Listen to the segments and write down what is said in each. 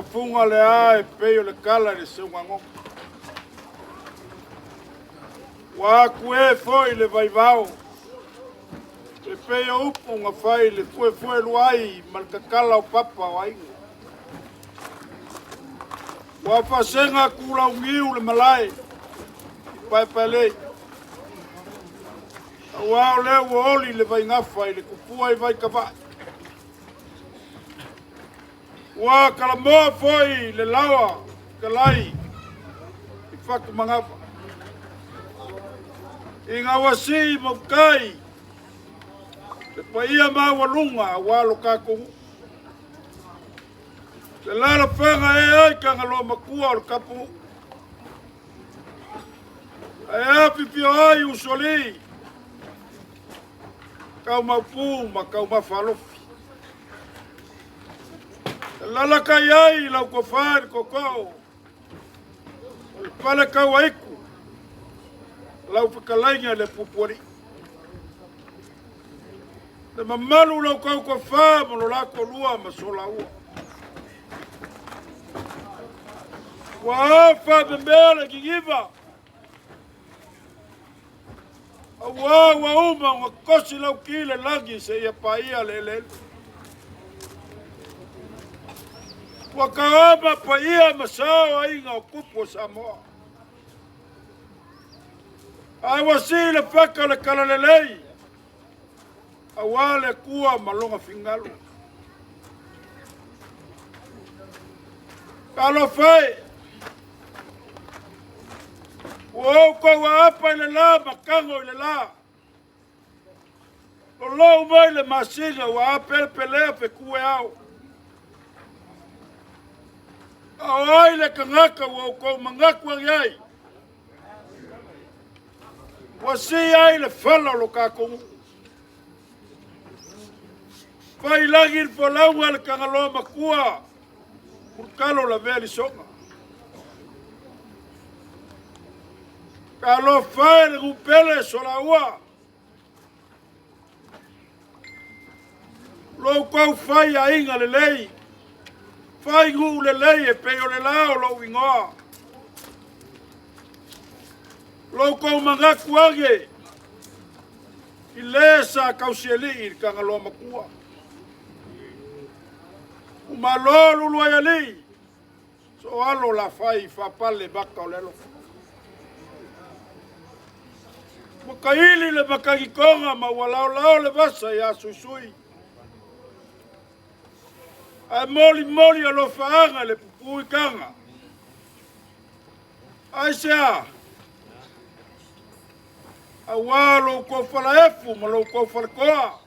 Taufafuga le a e pei o le kala i le seugagoga. Ua aku e foi le vaivao, e pei o upu na fai i le fuefueluai ma le tatala o papa o aiga. Ua faasega tulauniu le malae i Paepaelei, aua o lea ua oli le vaigafa i le tupua i Vaitavai. Ua talamoa foi le laoa fetalai i Fatumangava, ina ua sii mautai le paia maualuga aua lo tatou nuu. Le alaalafaga e ai Tagaloa matua o le tapunuu, ae afifio ai usoalii, Taumaupu ma Taumafalofi. Lalalakai ai lau tofa i le tootoo o le Faletauaitu, lau fetalaiga i le Pupualii. Le mamalu o lau tautofa ma lo la toalua ma Solaua. Ua ao faamemea le niniva, aua ua uma ona tosi lau ki le lagi seia paia le eleele. Ua taoama paia ma sa o aiga o tupu o Samoa. Ae ua sii le fata o le talalelei aua le Atua ma lona finagalo. Talofa e, ua outou aapa i le la ma tago i le la. Lolou mai le masina ua apelepelea fetu e ao. A o ai le tagata ua outou manatu ane ai? Ua sii ai le fala o lo tatou nuu. Fai lagi le folauga a le Tagaloa matua, Mulitalo lavea lisona. Talofa e le nuu pele Solaua. Lo outou fai aiga lelei, fai nuu lelei e pei o le la o lou igoa. Lo outou manatu age i le sa tausialii i le Tagaloa matua. Umalo lulu ai alii, so alo la fai faapale maka o le alofa. Ua kaili le matagitoga ma ua laolao le vasa ia Suisui. Ae molimoli alofaaga le pupuu i taga. Aisea? Aua lo outou falaefu ma lo outou faletoa.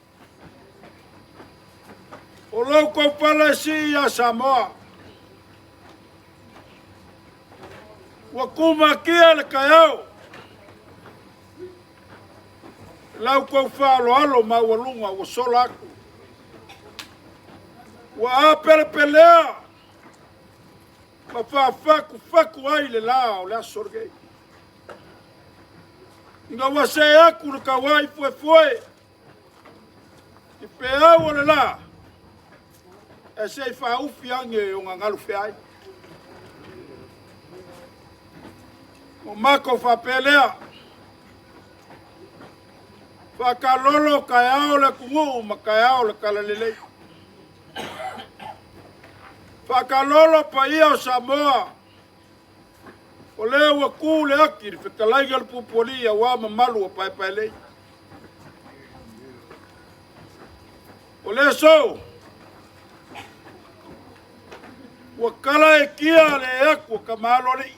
O lo outou pala e sii ia Samoa. Ua tumatia le taeao. La outou faaaloalo maualuga ua sola atu. Ua apelepelea ma faafatufatu ai le la o le aso lenei. Ina ua see atu le tauai fuefue i peau o le la, e se i faaufi age ona galu feai. O matou faapea lea, faakalolo taeao le atunuu ma taeao le talalelei. Faakalolo paia o Samoa, o lea ua tu le ati i le fetalaiga o le Pupualii aua mamalu o Paepaelei. O le aso, ua tala e tia le atu o Tamaloalii.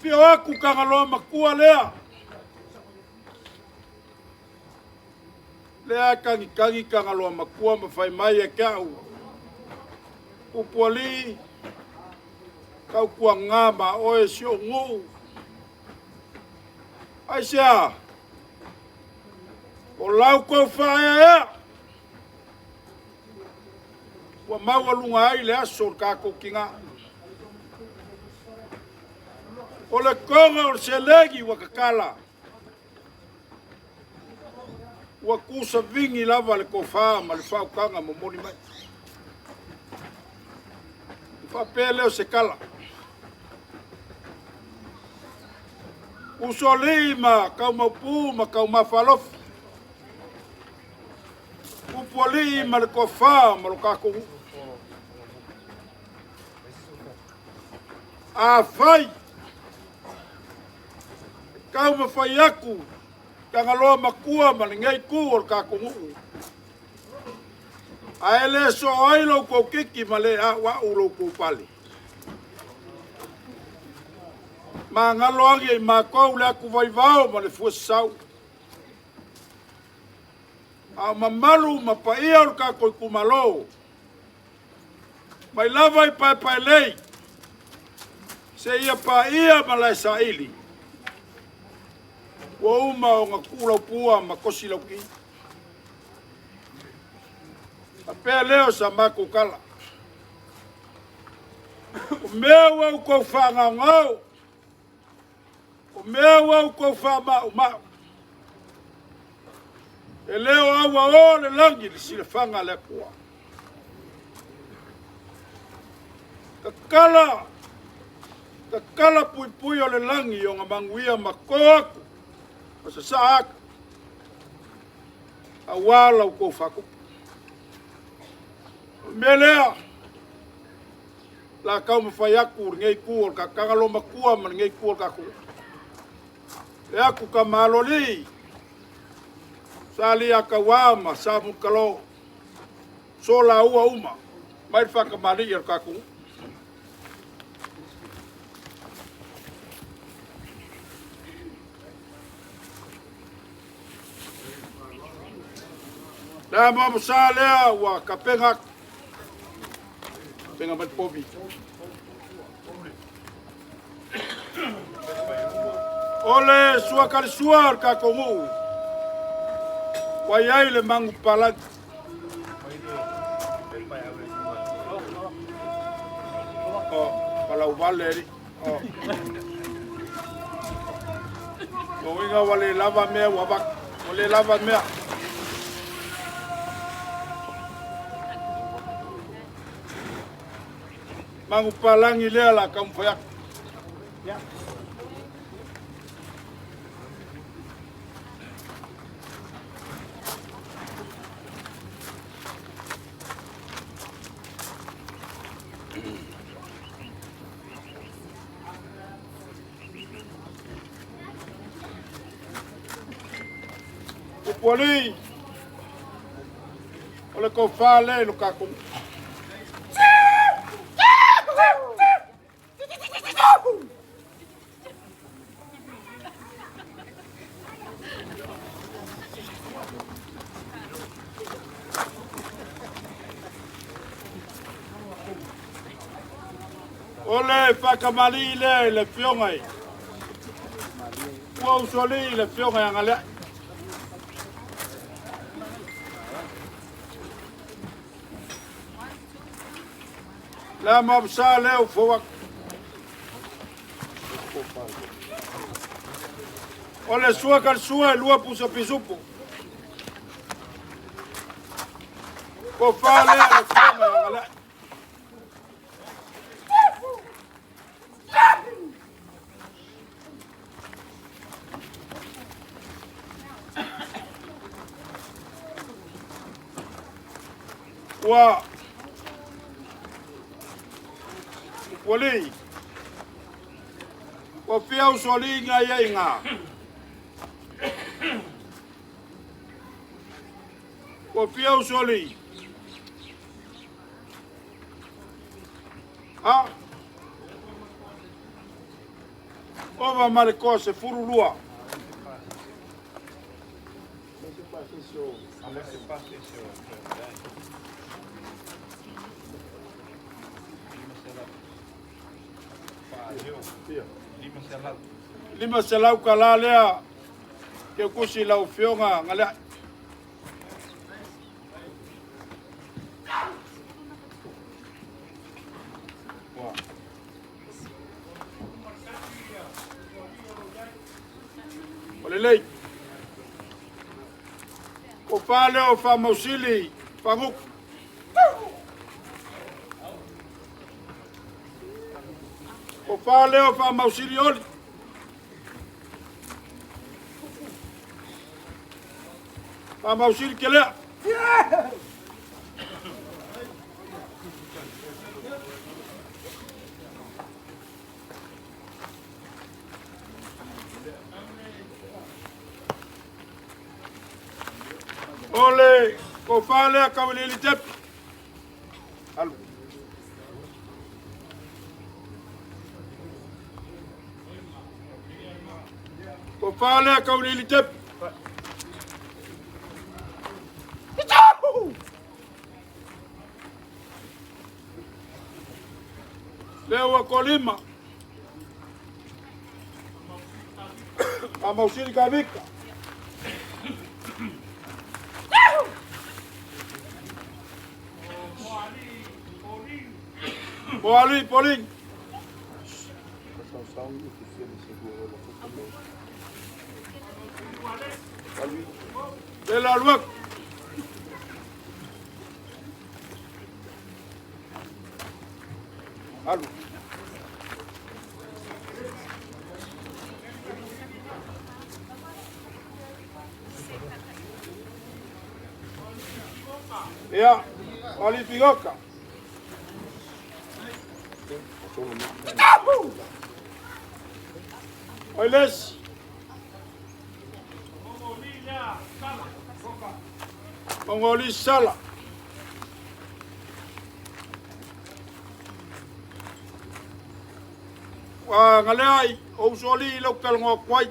Fio atu Tagaloa matua lea. Lea tagitagi Tagaloa matua ma fai mai e te au. Pupualii, tautuaga ma oe si ou nuu. Aisea? O lau tou faaeaea ua maualuga ai le aso o le tatou tiga. O le toga o le seleni ua tatala, ua tusavigi lava le tofa ma le faautaga momoli mai. Faapea lea o se tala. Usoalii ma Taumaupu ma Taumafalofi, Upualii ma le Toafa ma lo tatou nuu. Afai e taumafai atu Tagaloa matua ma lenei itu o le tatou nuu, ae le soo ai lo outou titi ma le auau lo outou pale, magalo age i matou le atuvaivao ma le fuesasau. A o mamalu ma paia o le tatou itumalo, mai lava i Paepaelei seia paia Malaesaili, ua uma ona tuulaupua ma tosi lauti. Faapea lea o sa matou tala. O mea ua outou faagaogao, o mea ua outou faamaumau, e le o auaoa le lagi i le silafaga a le Atua. Tatala, tatala puipui o le lagi i ona manuia ma to atu ma sasaa atu aua la outou faatupu. O le mea lea, o le a taumafai atu lenei itu o le Tagaloamatua ma lenei itu o le tatou nuu, le atu Tamaloalii, Sa Leiataua ma Samulitalo, soalaua uma, mai le faatamalii a lo tatou nuu. Le amoamosa lea ua tapena atu, tapena mai le povi. O le suatalisua o le tatou nuu, ua i ai le manupapalagi. O, palauvale alii. O. Lona uiga ua le lava mea ua avatu. Ua le lava mea. Manupapalagi lea o le a taumafai atu. Upualii, o le tofa lea i lo tatou. O le faatamalii lea i le afioga i ua usoalii le afioga ia Galeai. Le amoamosa lea ua fou atu. O le sua talisua e 2 pusa pisupo. Tofa lea le afioga ia Galeai. Ua Upualii, ua fia usoalii nai ai ngā. Ua fia usoalii. A. Ova ma le toa 12. 500 tala lea Teukusi lau afioga Galeai. O lelei. O fa lea o Faamausili Fagutu. Ko leo faamausili oli. Faamausili kelea. Ole ko lea kawilili tepi. Alu. Ko lea kawilili tepi. Leo wa kolima. Amausili kavika. Moali Polin. De la loi. Alu. Ia, Ali Pigoka. Oiles. Mongoli Sala. Wa ngaleai o usoli i lau kalongo kwai.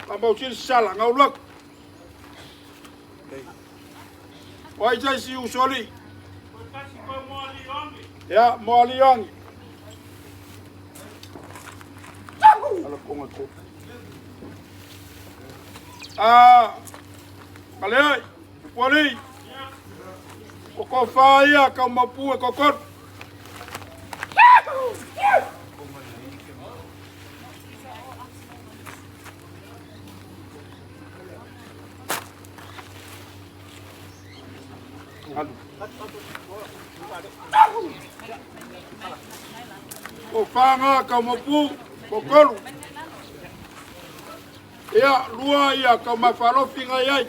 Pamausili Sala ngauluak. Wai jai si usoli. Ya, moali yangi. Ala konga ko. Ah, ngaleai, wali. Ko faia ka mapu e kokor. Alu. Ko whanga ka mapu kokolu. Ia, lua ia ka mawhalofi ngai ai.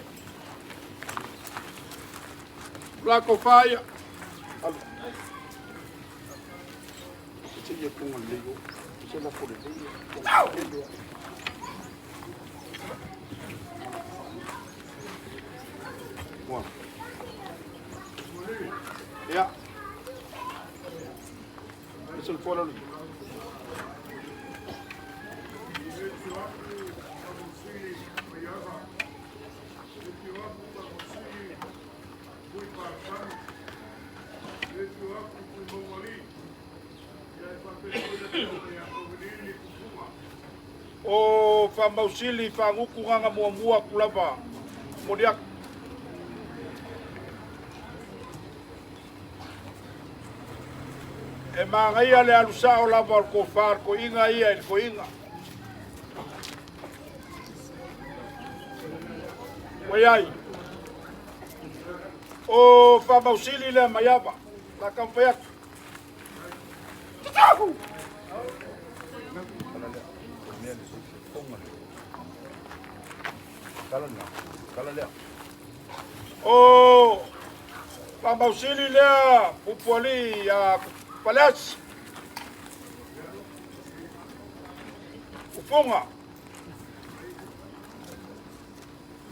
La ko whaia. Alu. Se ia konga leo. Se la kore leo. Mua. Ia. Ese el fuera. O whamausili whanguku nganga mua mua kulava. Moriak. E mangaia le alusa o lava o ko whar ko inga ia il ko inga. Waiai. O whamausili le maiava. La kampaiak. O whamausili lea pupuali a Palasi. Ufunga.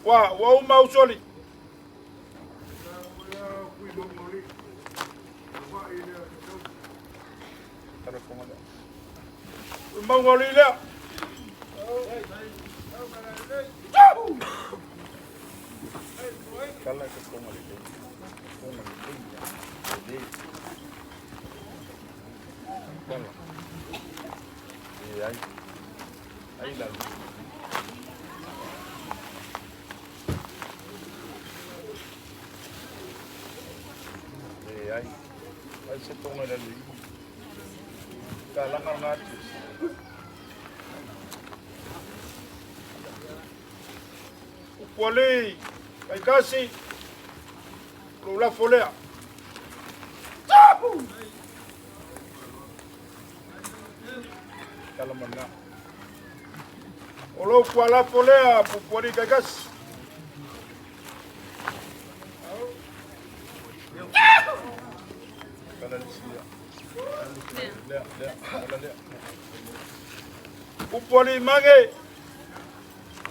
Wa, wa uma usoli. Mongoli lea. Upuali, kaikasi, lula folea. Kala mana. O lou kualapo lea pupuali kaikasi. Kala lisia. Lea, lea, kala lea. Pupuali mange.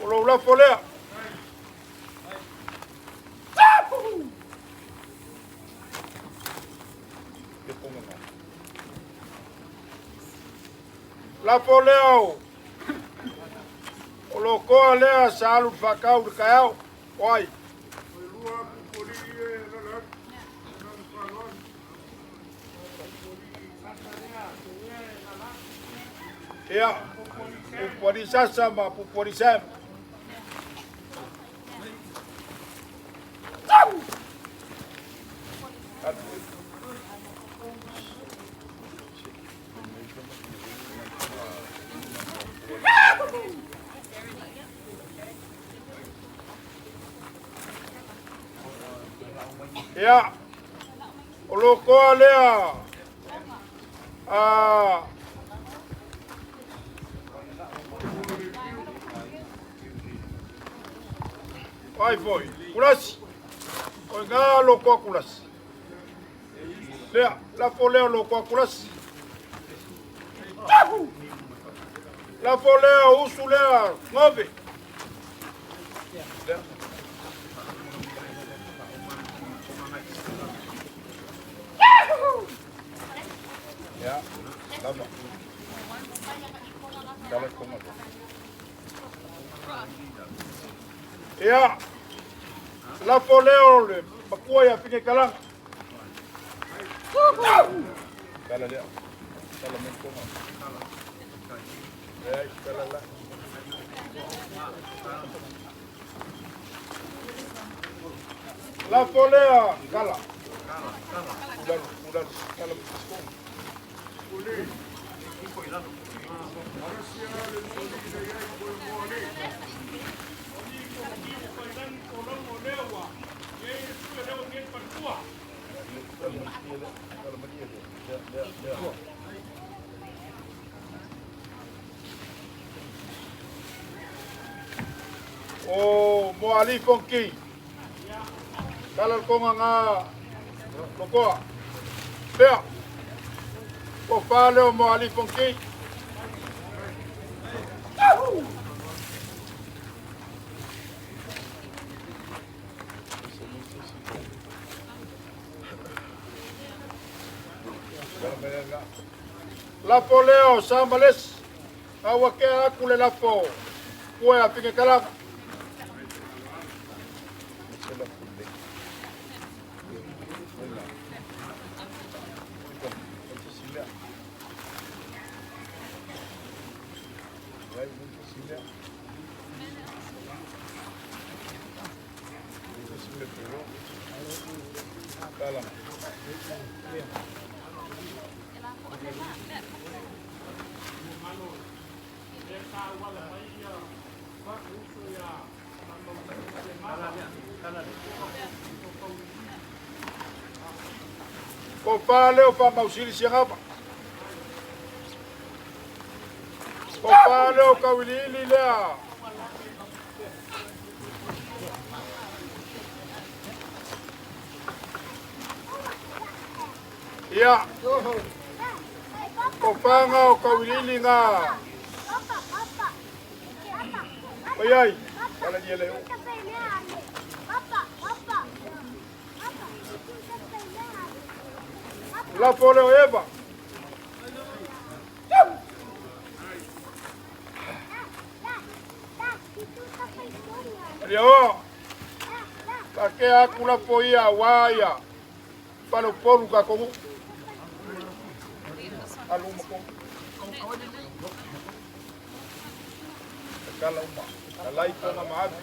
O lou lafo lea. Lafo lea o. O lo koa lea sa alu whakau le kaeao. Oi. Ia, pupuali sasa ma pupuali sam. Ia, o lo koa lea. Ah, ai foi, kulasi. O ngā lo koa kulasi. Lea, lafo lea lo koa kulasi. Lafo lea usu lea, ngove. Lea. Ya, lama. Kala konga. Ia, lafo lea o le makua ia finge kalanga. Kala lea. Kala men konga. Lea, kala la. Lafo lea, kala. Ulalu, ulalu, kala konga. O Moali Fonki. Kala konga ngā lokoa. Lea. O whale o Moali Fonki. Lafo leo Samales. Aua ke aku le lafo. Kue a finge kalanga. Ko whale o whamausili siangapa. Ko whale o kawilili lea. Ia. Ko whanga o kawilili ngā. Oi ai. Kala ni ele o. Lafo leo Eva. Ria o. Ka ke aku lafo ia waia. Palo polu ka kongu. Alu ma kongu. Kala uma. Kalai konga maafi.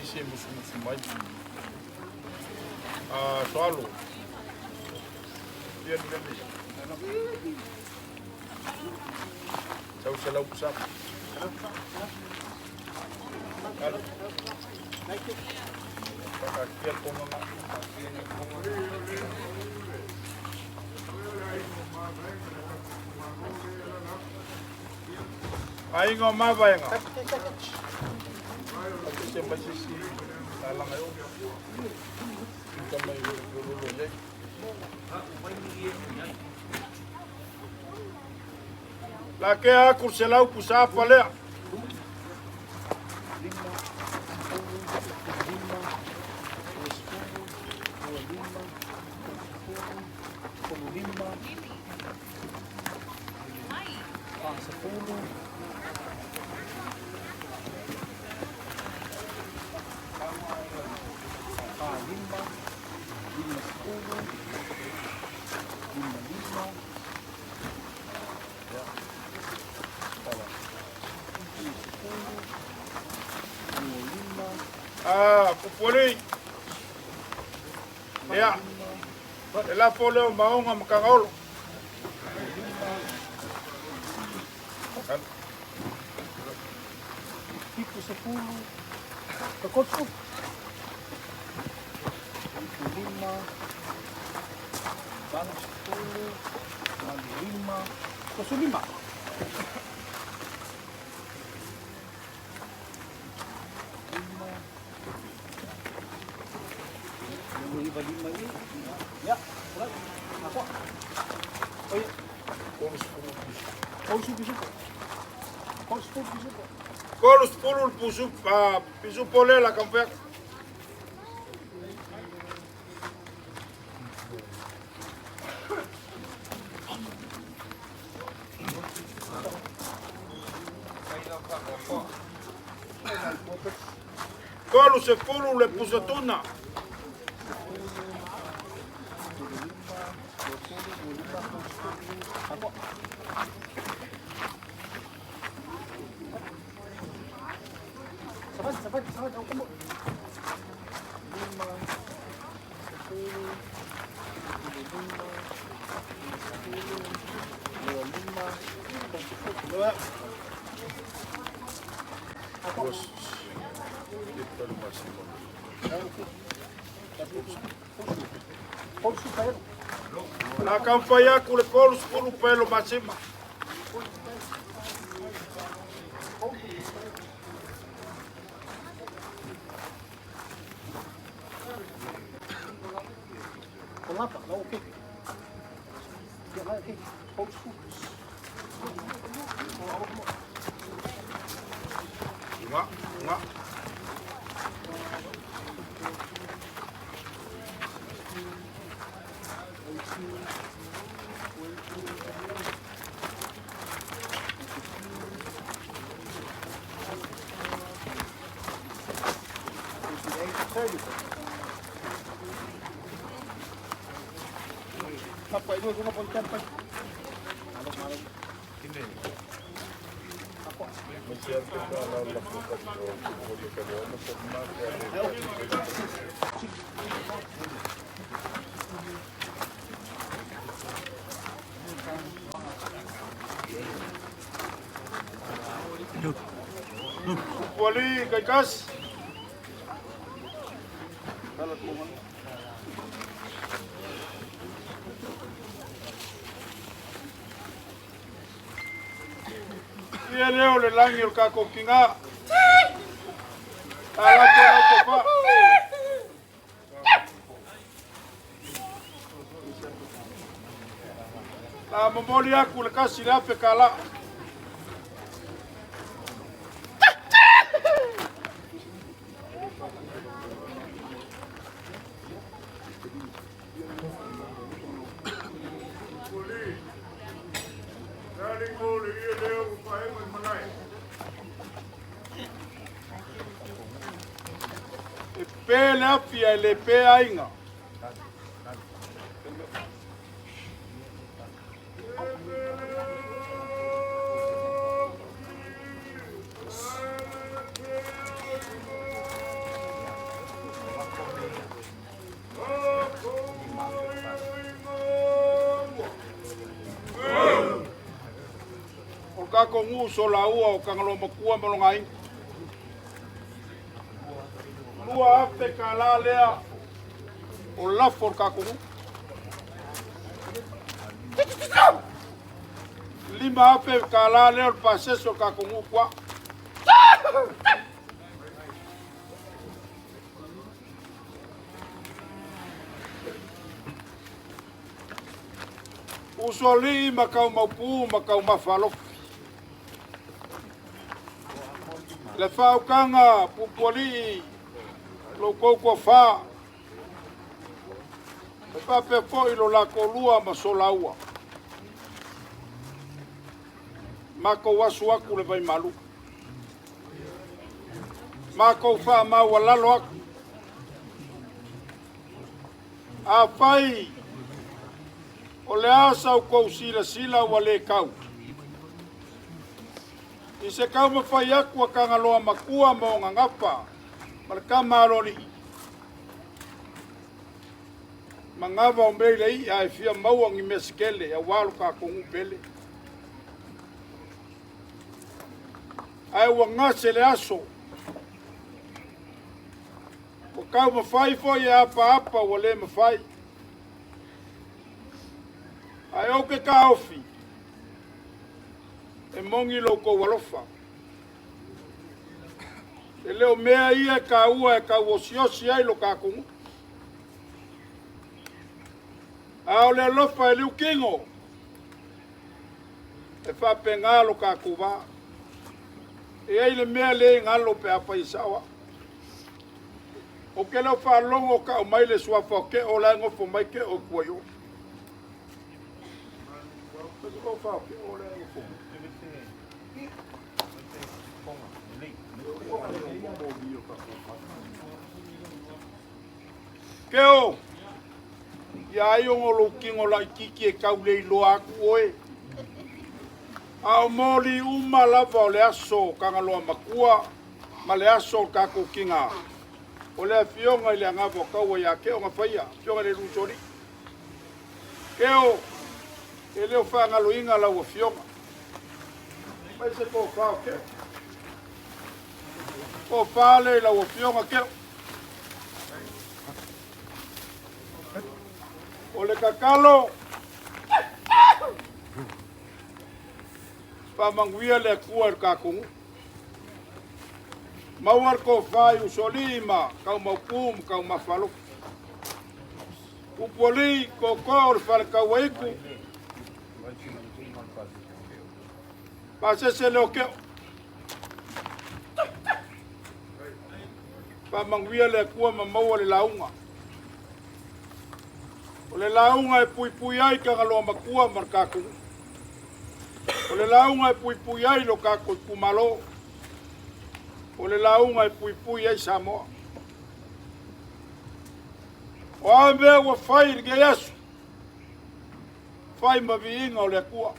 se isi e musumusu mai. A soalo. Ia ni lani. Sau se lau pusa. Alo. Whakakia tonga ngā. Aiga o mavaega. Ate se mai se si talanga e o. Ita mai lolo iai. La ke aku se lau pusa palea. Ah, pupuli. Ia. E lafo leo maonga makagaolo. 70, 30. 5, 80, 85, 35. Ya, aku. Oh iya. 30 pisu. 30 pusu pisu pole la kampea. 30 le pusatuna. Sampai, aku mau. 5, 10, 25, 10, 25, 10. Bos. Ito masimo. La kampaya ku le 30 pelo masima. Lapa, no, okay. Ya, okay. Nga, nga. Wali kaikas. Ia leo le langi o kako kinga. Ala ko la ko pa. La momoli aku le kasi le afe kala. E pe le afia e le pe ainga. kākou nuu solaua o Kagaloa Makua ma lona aiga. $2,000 lea o lafo o le kākou nuu. $5,000 lea o le pasese o le kākou nuu kua. Usoalii ma Kaumaupū ma Kaumafalofi. Le faautaga Pupualii lo outou toafa, e faapea foi lo la toalua ma Solaua. Matou asu atu le vaimalu. Matou faamaualalo atu. Afai o le a sa outou silasila ua le tau, i se taumafai atu a Tagaloa Matua ma ona gafa ma le tama aloalii, manava o mea i le i'a e fia maua ni mea se tele aua lo tatou nuu pele. Ae ua gase le aso, ua taumafai foi e apaapa ua le mafai. Ae ou te taofi, e moni lo outou alofa. E le o mea ia e taua e tau osiosi ai lo tatou nuu. A o le alofa e liutino, e faapena lo tatou va. E i ai le mea lea e galo pe a fai e sao au. Ou te le o faalogo o tau mai le suafa o Keo la e nofo mai Keo i tua i o. Keo, ia ai ona o lou tino laititi e tau le iloa atu oe. A o moli uma lava o le aso o Tagaloa Matua ma le aso o tatou tiga, o le afioga i le Anava o Taua ia Keo na faia, afioga i le Lusoli. Keo, e le o faagaloina lau afioga. Mai se tofa o Keo. Tofa le i lau afioga Keo. O le tatalo, faamanuia le Atua i le tatou nuu. Maua le tofa i Usoalii ma Kaumaupū ma Kaumafalofi. Upualii, tootoo o le Faletauaitu, pasese leo Keo. Faamanuia le Atua ma maua le lauga. O le lauga e puipui ai Tagaloa Matua ma le tatou nuu. O le lauga e puipui ai lo tatou itumalo. O le lauga e puipui ai Samoa. O a mea ua fai i lenei aso, fai ma viiga o le Atua.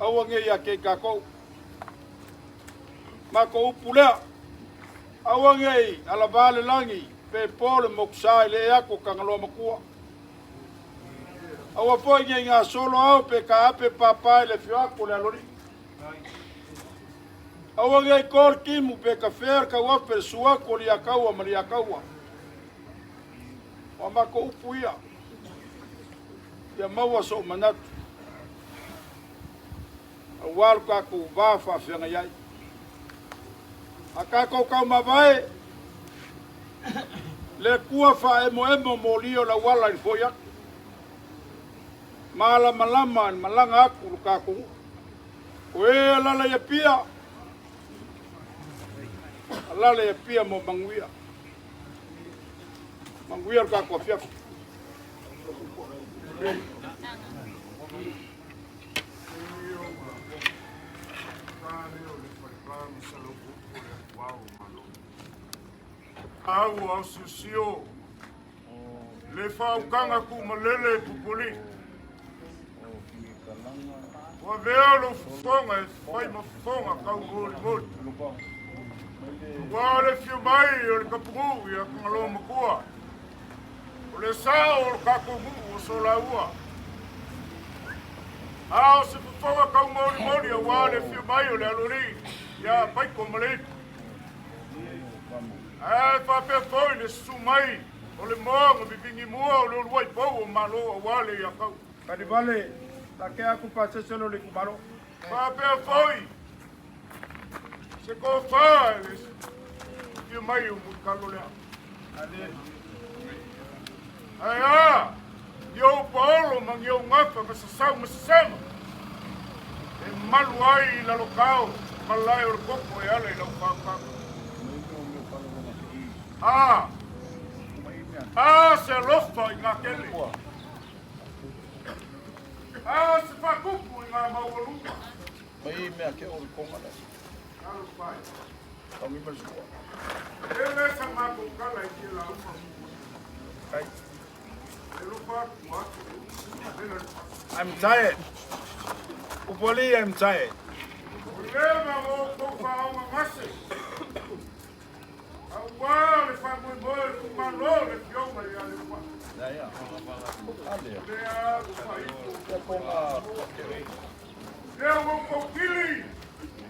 Aua nei ia te i tatou. Matou upu lea, aua nei alavā le lagi, pe po le mokusa i le ee atu o Tagaloa Matua. Aua foi nei gasolo ao pe taape papa i le afio atu o le aloalii. Aua nei to le timu pe tafea le tauafe le susu atu o Liataua ma Liataua. O a matou upu ia, ia maua sou manatu aua lo tatou va faafeagai ai. A tatou taumavae, le Atua faaemoemo moli o le auala i le foi atu. Malamalama i le malaga atu lo tatou nuu. O e alala i Apia, alala i Apia mo manuia. Manuia le tatou afiafi. Au aosiosio le faautaga tuumalele pupuli. Ua avea lou fofoga e fai ma fofoga taumolimoli. Aua le afio mai o le tapunuu ia Tagaloa Matua, o le sao o le tatou nuu o Solaua. A o se fofoga taumolimoli auā le afio mai o le Aloalii ia Paiko ma Leipa. Ae faapea foi le susu mai o le moa na vivini mua o le uluai pou o Malo auā le Iakau. Kalivale, take aku pasese lo le kumalo. Faapea foi se tofa i le afio mai o Mulitalo lea. Ale. Ae a ni ou paolo ma ni ou gafa ma sasau ma sasama e malu ai i lalokao malae o le koko e ala i lau faautaga. A, a se alofa i ngā kele. A se faakupu i ngā maualuga. Mai mea ke o le konga le. Talofa e. Tangi ma le sua. E le sa matou kala i te lauga. Kai. E lofa atu atu e vela le fasa. I'm tired. Upoli, I'm tired. O leva o outou faaogagase auā le faamoemoe o le itumalo le Afioga ia Lepa. Ale. O lea ua faaifo Ia konga lea ua outou kili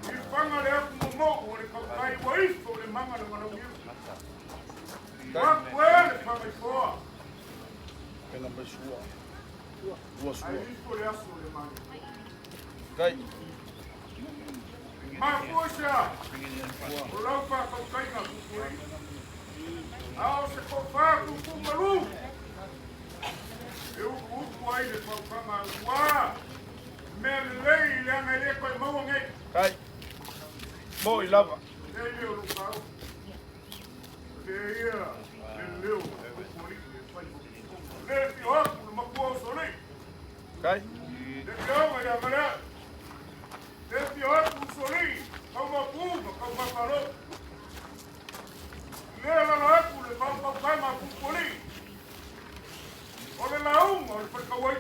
i faga le atu momo'u o le tautai ua ifo le maga le valaauina. Kai. Atu e le fagaifoa Penga mai sua. Ua sua. ae ifo le aso o le manu. Kai. Mafua i se a o lau faatautaiga pupuri. A o se tofa tutumalu e utuutu ai le faufaga auā mea lelei leaga e le toe maua nei. Kai. Mo i lava. Lea leo lou faaoo. O lea ia le leo o le pupualii e fai ma fofoga. Le fio atu le matua o Solei. Kai. Le fioga ia Malea. Le fio atu Solei, kaumapu ma kaumapalo. Le lala atu le faufautaga a pupualii. O le lauga o le falekauai.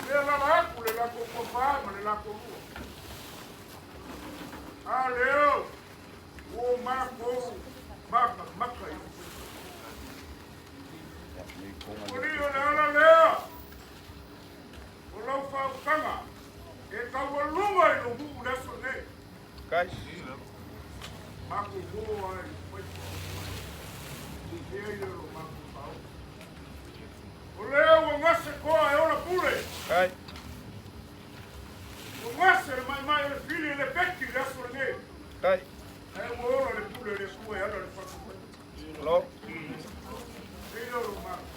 Le lala atu le latou tofa ma le latou lua. A leo, ua matou matamata i Puli o le ala lea o lau faautaga e taualuga i lou nuu le aso nei. Kai. Matou o ai faiva. Ia ia lo matou faaoo. O lea ua gase toa e ola pule. Kai. Ua gase le maimai o le fili e le peki le aso lenei. Kai. Ae ua ola le pule o le Atua e ala le faamoemoe. Lo. Ia lo matou faaoo.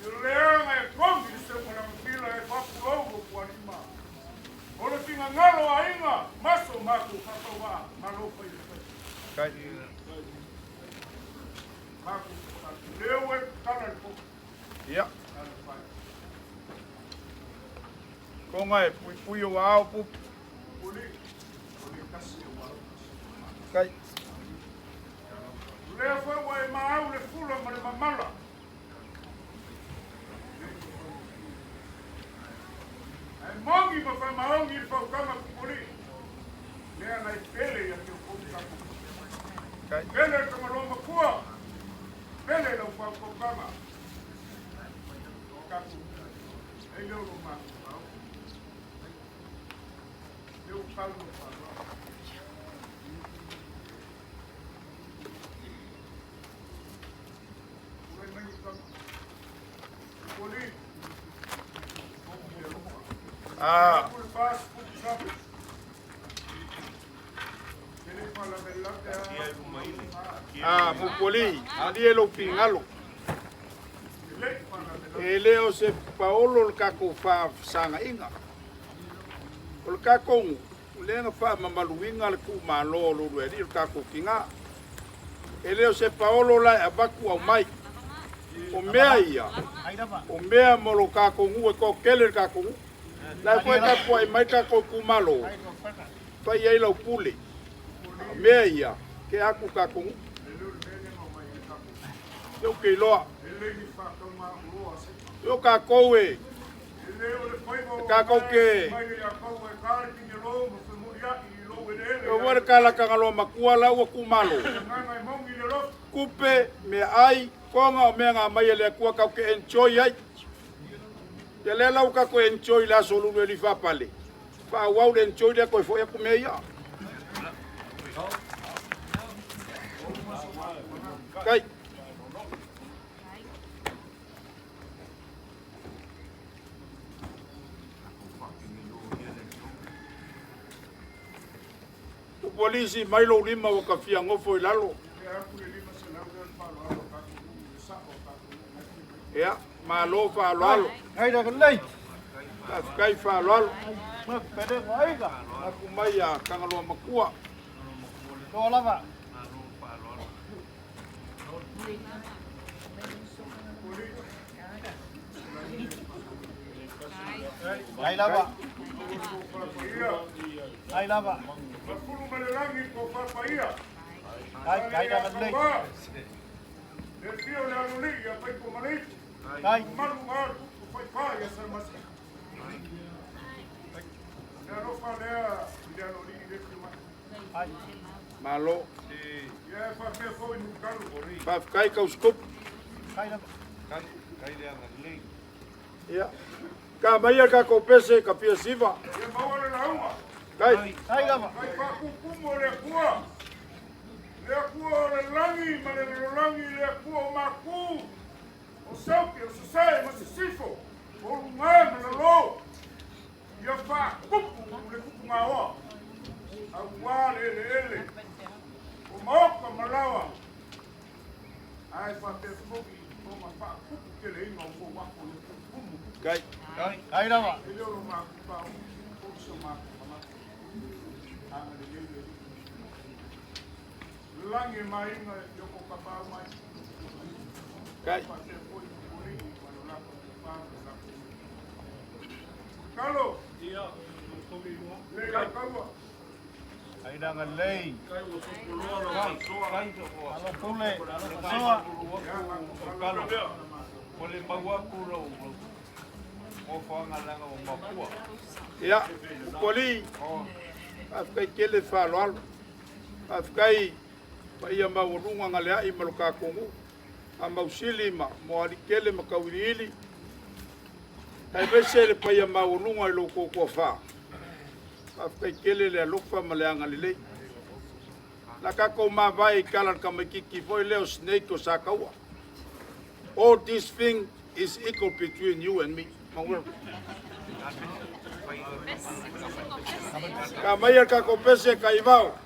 I leaga e togi le seuga lagatila e faapulou o pualima. O le finagalo o aiga, maso matou faatauvaa, malo fai le fai. Kai. Matou faatasi. Lea ua e tatala le popo. Ia. Talofa e. Konga e pui pui o ao pupu. Puli, o le tasi e ua au. Kai. O lea foi ua e maau le fula ma le mamala. Ae mogi ma faamaoni i le fautuaga pupuli. Lea na e pele ia te outou tatou. Kai. Pele le Tagaloa matua. Pele lau fautuaga. Tatou. E leo lo matou faaoo. Leo tau lo faaaloalo. Ua mai ni kama. Pupuli. Ah. Pule fas, pupu sape. Tele falavelave a. Ah, pupuli. Ali e lo pingalo. Le falavelave. E le o se paolo le kako fa sanga inga. O le kako le na fa mamaluinga le ku malo lo lo e le kako kinga. E le o se paolo la e avaku au mai. O mea ia. Ai lava. O mea mo lo kako ngu e ko kele le kako ngu. La foi ka po e mai kako ku malo. Ai no faka. Fai ai lau pule. O mea ia ke aku kako ngu. Yo ke loa. Le ni whakauma loa se. Yo kako e. Le o le whaiva o Kākou ke- mai le akau e kāre ki te lo ma whamuri i lo e le Yo wara kala kangalo makua la ua ku malo. Nganga e maungi le loto. Kupe me ai konga o mea ngā mai e le akua kau ke enjoy ai. Ia lea la ua tatou enjoy i le aso Lulu e le i faapale, faaauau le enjoy lea toe foi atu mea ia. Kai. Polisi mai lou lima ua ka fia gofo i lalo. Ia, malo faaaloalo. Faafetai faaaloalo. Aku mai a Tagaloa Matua. Ai lava. Ai lava. Mafulu ma le lagi ko papaia. Ai, ai lava lelei. Le fio le alolii ia faiko ma le ipu. Ai. Malu ma tupu faifa ia Salemasi. Le alofa lea i le alolii le fio mai. Ai. Malo. Ia e faapea foi Nukalu. Faafetai Kausikupu. Ai lava. Ia. Ka mai a tatou pese ka fia siva. Ia maua le lauga. Kai. Ai lava. Kai faakukumu o le Atua. Le Atua o le lagi ma le lalolagi, le Atua o maku, o sauke, o sasae ma sisifo, o luga ma lalo. Ia faakupu le kupugaoa, auā le eleele, o maoka ma laoa, ae faapea foi ona faakupu teleina o mou ako i le kukumu. Kai. Ai lava. E le o lo maku pao, o se maku manatu. Agalelei le Alii. Lagi e maiga i o ko kapau mai. Kai. Faapea foi Pupolii ma lo latou tupā ma lo latou Kalo. Le kaua. Ai lava lelei. Alo pule, alo fasoa. Ia, Pupoli. Faafetai tele faaaloalo. Faafetai paia maualuga galeai ma lo tatou nuu. Faamausili ma Moaalitele ma Tauiliili. Aemaise le paia maualuga i lo outou toafa. Faafetai tele le alofa ma le agalelei. La tatou mavae i tala a le tamaitiiti foi lea o Snake o Sataua. All this thing is equal between you and me. Manuel. Ka mai a tatou pese ka ivao.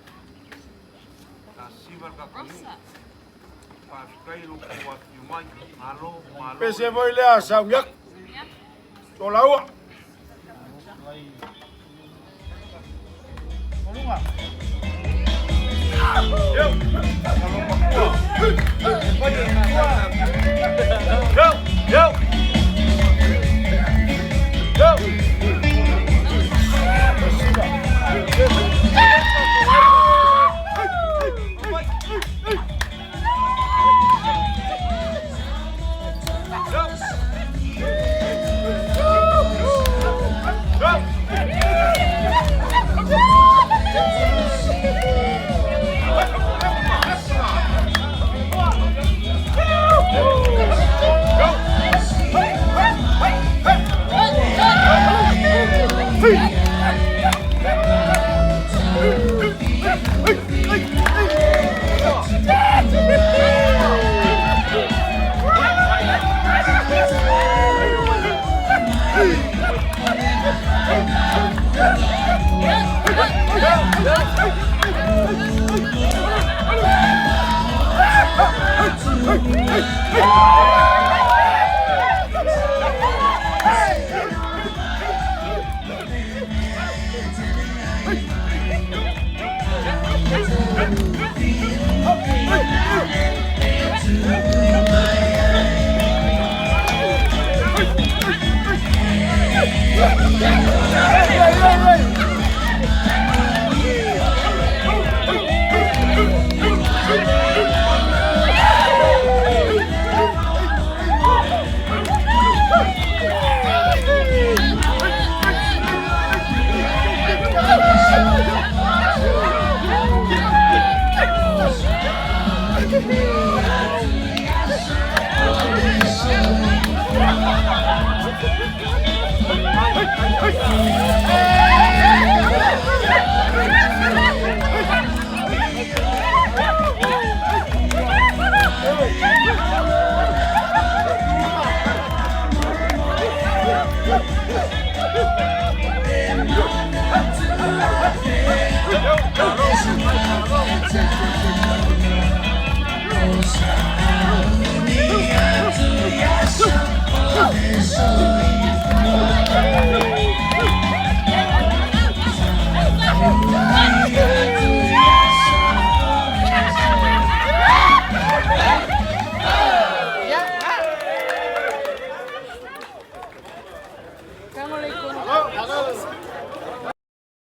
Pese foi lea sauniaku. Tolaua. Olunga. Eu. Eu. Eu. Eu.